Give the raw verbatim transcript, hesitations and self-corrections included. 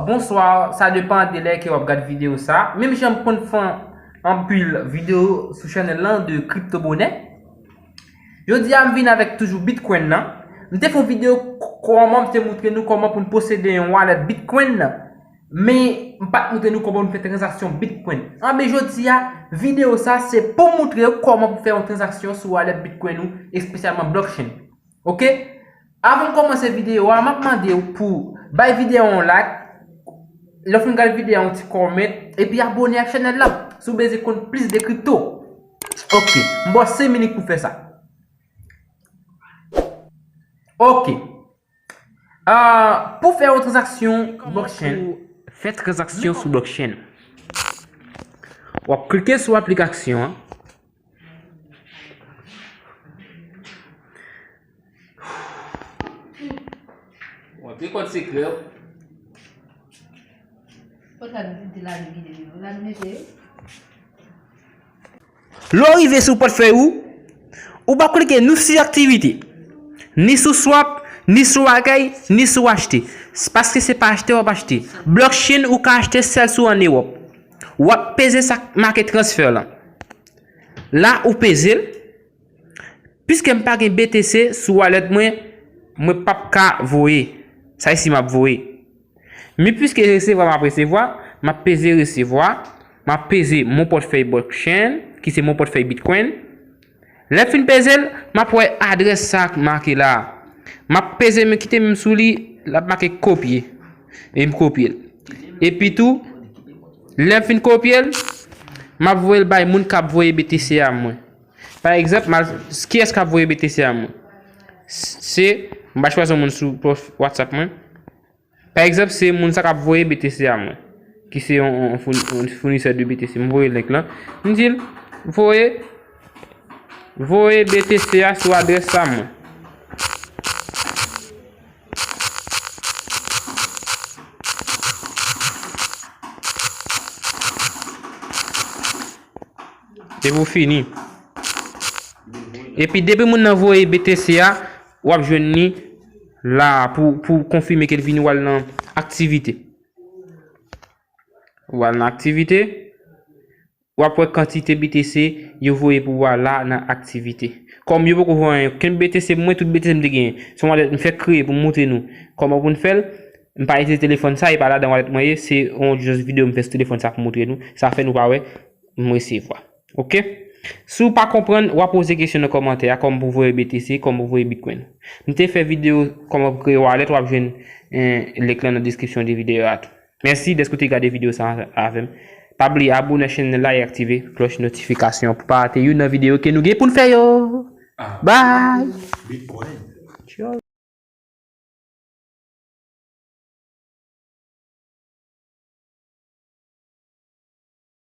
Bonswa, sa depan de lè ke w ap gad videyo sa. Menm jan m konn fè anpil videyo sou chanèl lan de kripto monè. Jodi a m vin avèk toujou Bitcoin nan. M te fè yon videyo k-, kòman m te montre nou kòman pou n posede yon wallet Bitcoin nan. Men m pa t montre nou kòman pou n fè tranzaksyon Bitcoin. Anben jodi a, videyo sa se pou montre w kòman pou fè yon tranzaksyon sou wallet Bitcoin ou, espesyalman blockchain. Oke? Avan m kòmanse videyo a, m ap mande w pou bay videyo a yon like, lè w fin gade videyo a yon ti comment, epi abòne ak chanèl la si w bezwen konn plis de kripto. Oke, m ba w senk minit pou fè sa. Oke. Ah, pou fè yon tranzaksyon blockchain, fè tranzaksyon sou blockchain. W ap klike sou aplikasyon an. Bon, te kòd sekrè w. Lè w rive sou pòtfèy ou, ou p ap klike ni sou aktivite, ni sou swap, ni sou akèy, ni sou achte. Paske se pa achte w ap achte. Blockchain ou ka achte sèl sou an Ewòp. W ap peze sa k make transfè lan. La ou peze l. Piske m pa gen B T C sou wallet mwen, mwen p ap ka voye. Sa isi m ap voye. Men piske resevwa m ap resevwa, m ap peze resevwa, m ap peze mon pòtfèy blockchain, ki se mon pòtfèy Bitcoin. Lè m fin peze l, m ap wè adrès sa k make la a. M ap peze men kite men m sou li, l ap make kopye. E m kopye l. Epi tou, lè m fin kopye l, m ap voye l bay moun k ap voye B T C a mwen. Pa egzanp, m al, kiyès k ap voye B T C a mwen? Se, m pa chwazi yon moun sou pwòf WhatsApp mwen. Pa egzanp, se moun sa k ap voye B T C a mwen, ki se yon, yon, yon founi-, yon founisè de B T C. M voye link lan. M di l, voye, voye B T C a sou adrès sa mwen. Epi w fini. Epi depi moun nan voye B T C a, w ap jwenn li la pou, pou konfime ke l vini, w al nan aktivite. W al nan aktivite, w ap wè kantite B T C yo voye pou ou a la nan aktivite. Kòm yo poko voye okenn B T C pou mwen, tout B T C m te genyen. Se yon wallet m fèk kreye pou m montre nou kòman pou n fè l. M pa itilize telefòn sa, e pa ladan wallet mwen ye, se yon jès videyo m fè sou telefòn sa pou montre nou. Sa fè nou pa wè m resevwa. Oke? Si w pa konprann, w a poze kesyon nan kòmantè a, kòman pou voye B T C, kòman pou voye Bitcoin. M te fè videyo kòman pou kreye wallet, w ap jwenn, eh, link lan nan deskripsyon de videyo a tou. Mèsi dèske w te gade videyo sa a avè m. Pa bliye abòne ak chanèl la e aktive klòch notifikasyon pou pa rate youn nan videyo ke nou gen pou n fè yo. Bye!